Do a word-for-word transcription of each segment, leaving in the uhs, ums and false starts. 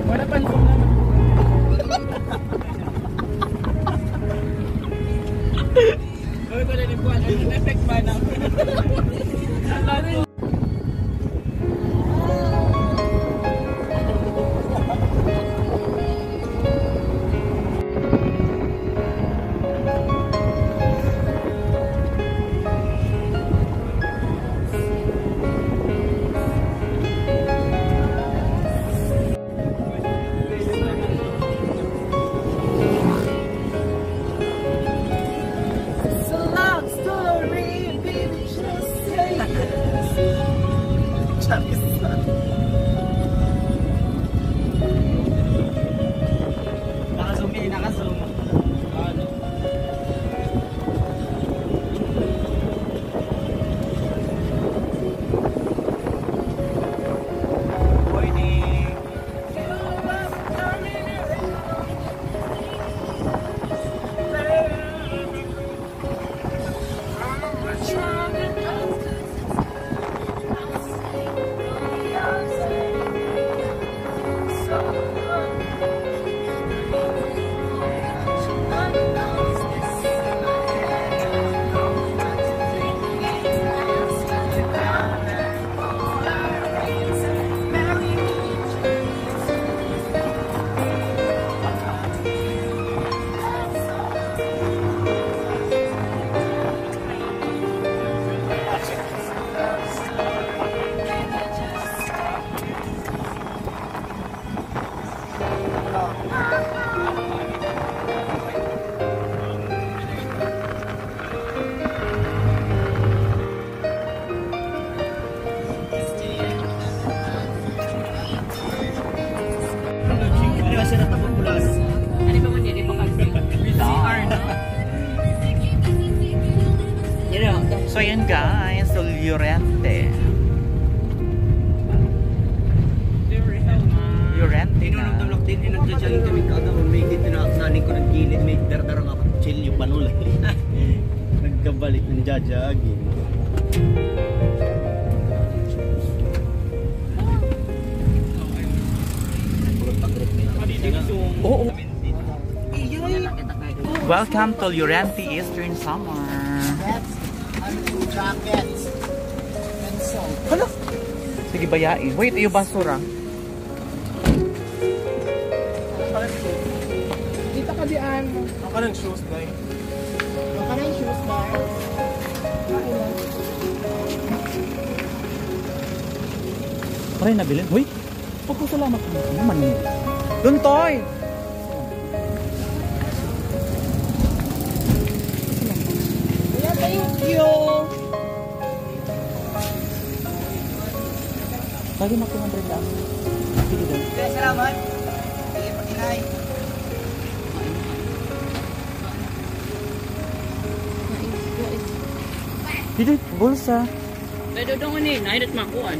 Wala pa naman. Uy, wala ni kuan. Ano na effect ba na? It's a love story, baby, just say yes. Charis. Naka-zoom eh, naka-zoom. Ano? Morning. So, ayan guys, so Llorente. Llorente na. Dinulog-dulog din, eh, nagja-jogging kami kada may dito na sa lingkod ng gilid, may dara-dara nga kutsilyo, panulay. Nagkabalik ng ja-jogging. Oo. Welcome to Llorente Eastern Samar. Jackets. Pencil. Hala. Sige, bayain. Wait, iyo basura. Dito ka diyan. Ang kanang shoes, day. Ang kanang shoes, day. Aray, nabilin. Hoy! Pagkasalamat mo naman niya. Doon, Toy! Kuya, thank you! Pwede mo two hundred lang. Sige, doon. Kuya, salamat. Sige, pag-inay. Dito, bulsa. Pwede doon ni, nahinat makuan.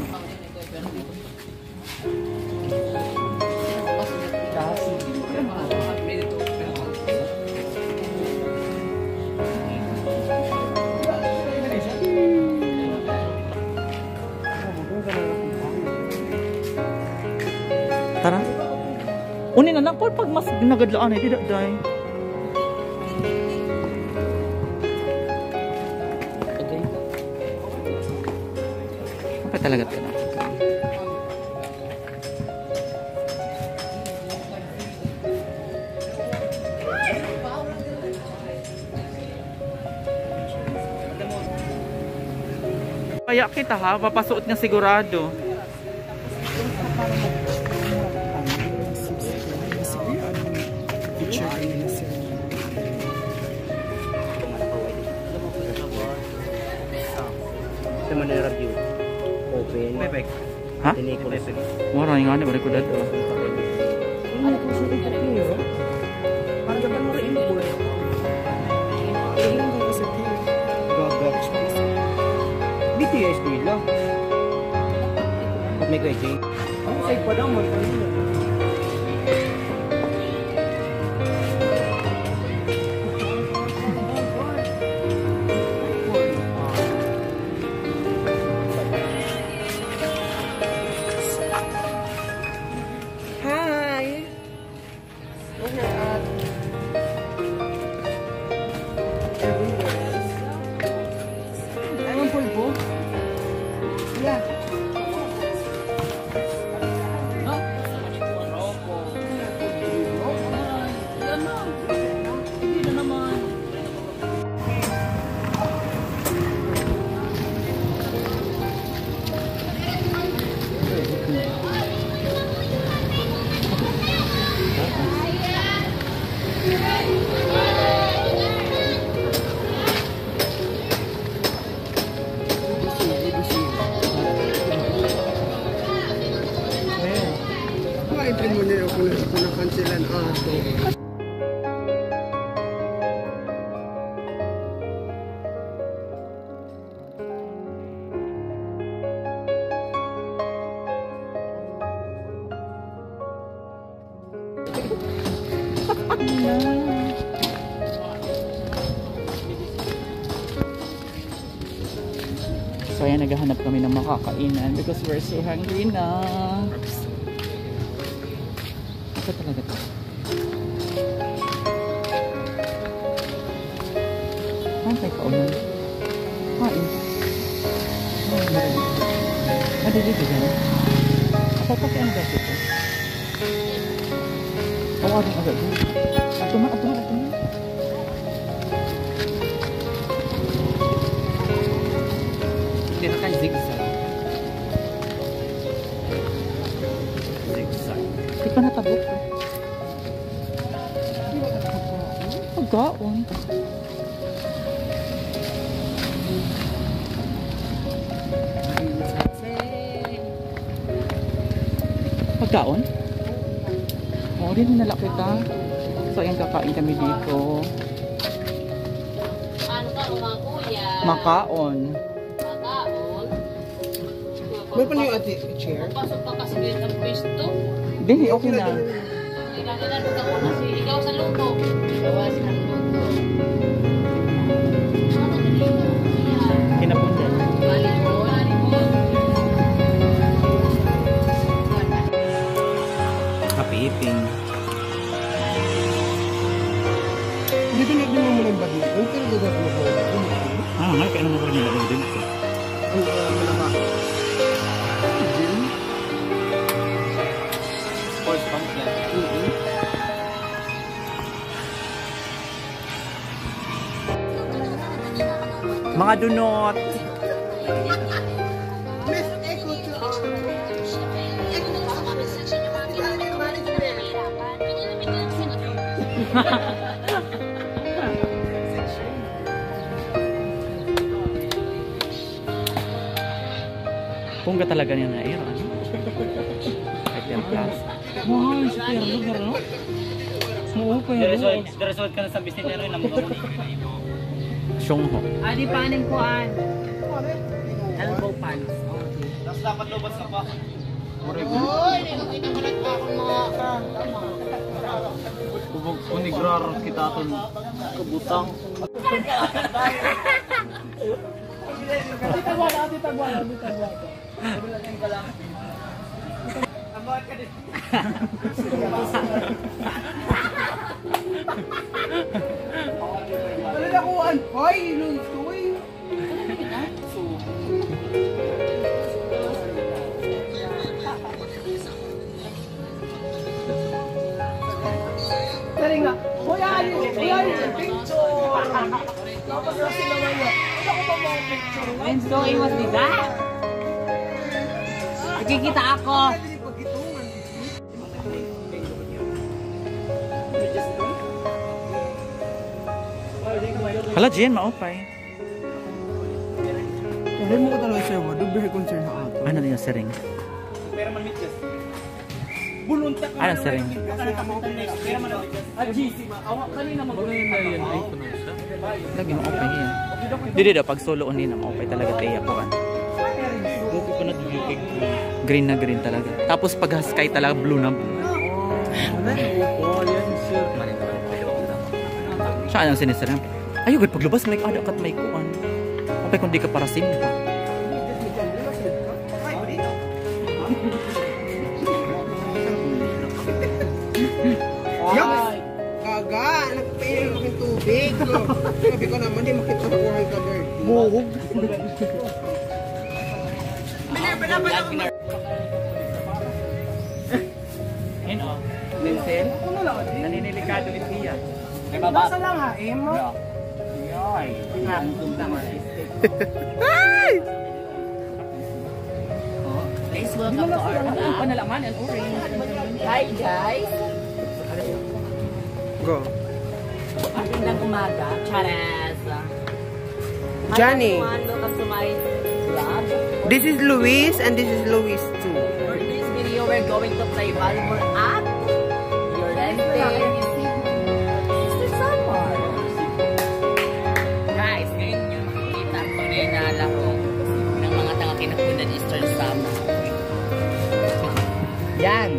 Tara. Uni na lang, pag mas nagadlaan, eh, dida, day. Apa talaga ito? Kaya kita ha, papasuot nga sigurado. Ito man ang review. Open. Ha? Tinikos. Mura nga ni, balik ko dito. Ano po sa ito? Para dapat mo rin po. Gaga. B T S nila. May kay Jay. Ang say pa daw, may kanina. Hi! Ay, ang pulbo. Yeah. Ay, primero ko na, ko na kanselan ato. So, ayan, naghahanap kami ng makakainan because we're so hungry na. Ito talaga to. Saan tayo kaunan? Kain. Ay, madali. Madali ba yan? Ako pa kaya ang gastos ko? Tawagin agad. Ato na, ato na, ato na. Hindi na kayo zigzag. Zigzag. Di pa natabok ko. Pagkaon. Pagkaon? Oo, din na lang kita. So, ayan, kakain kami dito. Ano ka, mga kuya? Makaon. Makaon. May pa niyo, ate, chair? Pasok pa kasi ngayon ang pwesto. Dili, okay na. Kailangan na luto ko kasi ikaw sa luto. Gawa sa luto. Kinapunta. Balik mo, balik mo. Happy eating. Hindi ko nagdala mo ng badminton, pero gagawin ko ng badminton. Ah, nga, kaya naman ko rin nila ng drinks, eh. Ang, ah, malaka. Gym? Sports complex. Mm-hmm. Mga dunot. Pungga talaga niya na air, ano? Ay, templaza. Wow, sa Pierre, lugar, no? Mao pa yun. Diretso ka na sa business, ano, yung number one. Adi pa ning kuan. Elbow pants. Okay. Tapos dapat lobas ka pa. Oy, nakita ko na ako, mga ka. Kubog, unigraro kita aton kabutang. Ate, tagwala, ate, tagwala, ate, tagwala. Ano na kuan? Hoy, luto eh. Dali nga. Hoy, ali, hoy, ali, picture. Tapos na sila ngayon. I'm so iwas dida. Nagkikita ako. Hala, Jen, maupay. Hindi mo ko talaga siya, wa. Doon very concern ha ato. Ano niya, siring? Ano, siring? Lagi mo, okay yan. Didi daw, pag solo, hindi na maupay talaga, tiya, kuan. Green na green talaga. Tapos pag sky talaga, blue na blue. Siya ang sinisiring. Ayaw gud paglubas, may ada kat may kuan. Apay kung di ka para simba. Yuck! Gaga, nagpainom ako ng tubig. Sabi ko naman, di makita ko ang ka-dirty. Buhog. Ayun, o. Pinsel? Naninilikado ni Tia. May baba. Nasa lang ha, imo? Yoy. Ay! Guys, welcome to our vlog. Ano, panalaman and orange. Hi, guys. Go. Magandang umaga. Charas. Johnny. Hi everyone, welcome to my vlog. This is Luis and this is Luis too. For this video, we're going to play volleyball at Llorente. Eastern Samar. Guys, ngayon yung makikita ko na inala ko ng mga taga-Kinapundan, Eastern Samar. Yan.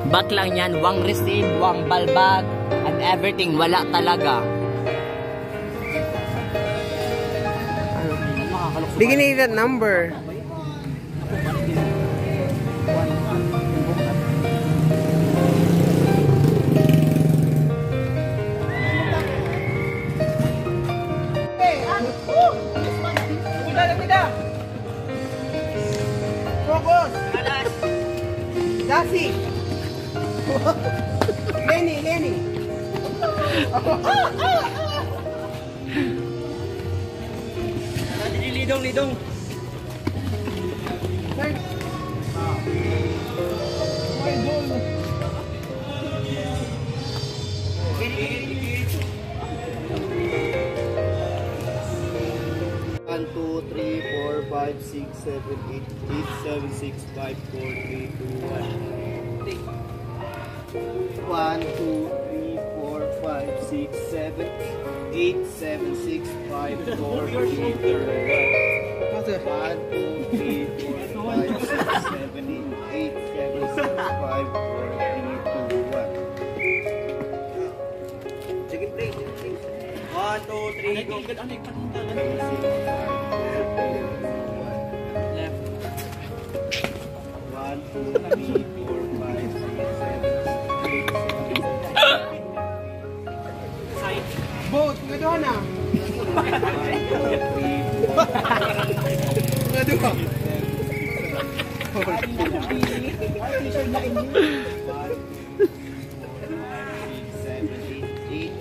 Baklang yan, wang receive, wang balbag, and everything, wala talaga. Bigyan niya that number. Focus! Dasi! Lenny, Lenny! Lidong, lidong. One, two, three, four, five, six, seven, eight, eight, seven, six, five, four, three, two, one. One, two, three, four, five, six, seven, eight, seven, six, five, four, three, two, one. One, two, three, four, five, six, seven, eight, seven, six, five, four, three, two, one. Sige, play, sige, play. One, two, three, go. Left. One, two, three, four, five, six, seven, eight, seven. Boat, nga doon na. Nga doon.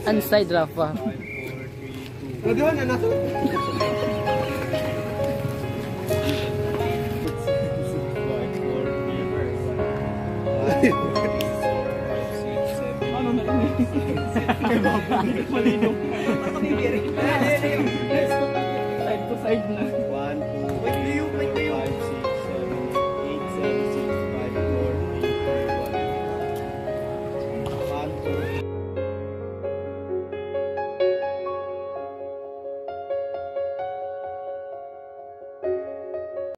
Ansay, Rafa. Nga doon na, nasa. Ano na ini? Kay babalik, malino.